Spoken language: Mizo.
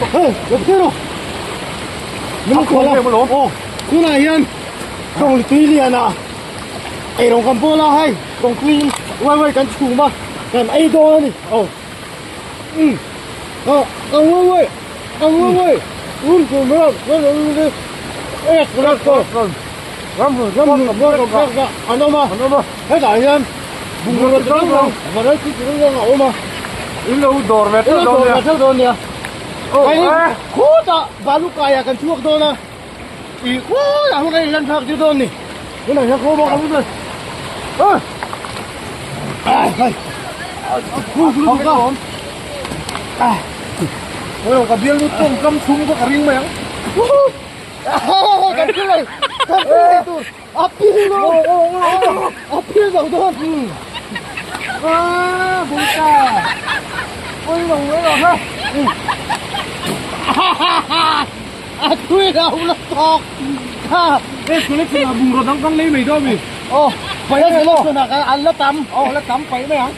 Hei, lo phei rawh. Min lo kual a. Aw, tunah hian tawng tui lian ah eirawng kan bawl a hei tawng tui in uai uai kan chhum a kan ei dawn a ni. Aw, umm, aw, ang uai uai, ang uai uai, um tur mai a, ek rak ram ram ram ram an awm a, an awm a, hetah hian bungraw chi hrang hrang variety chi hrang hrang a awm a. In lo dawr ve teuh dawn nia. Teuh dawn nia. Khutah balu kaiah kan chhuak dawn a, ih khutah khuan kan inlan thlak tir dawn a ni. Tunah hian khaw bawk a lut a. Ai hai. Ôi, ka bial nu tawng kam chhung kha ka ring mai ang. Kan thil ei, kan thil ei tur a pil lo, a pil zo dawn. A bawngta, oi lo oi lo ha. A thui lo la tawk. He selection ah bungraw dang kan lei mai dawn mi. Aw, pai mai ang. Selection ah an la tam. Aw, la tam pai mai ang.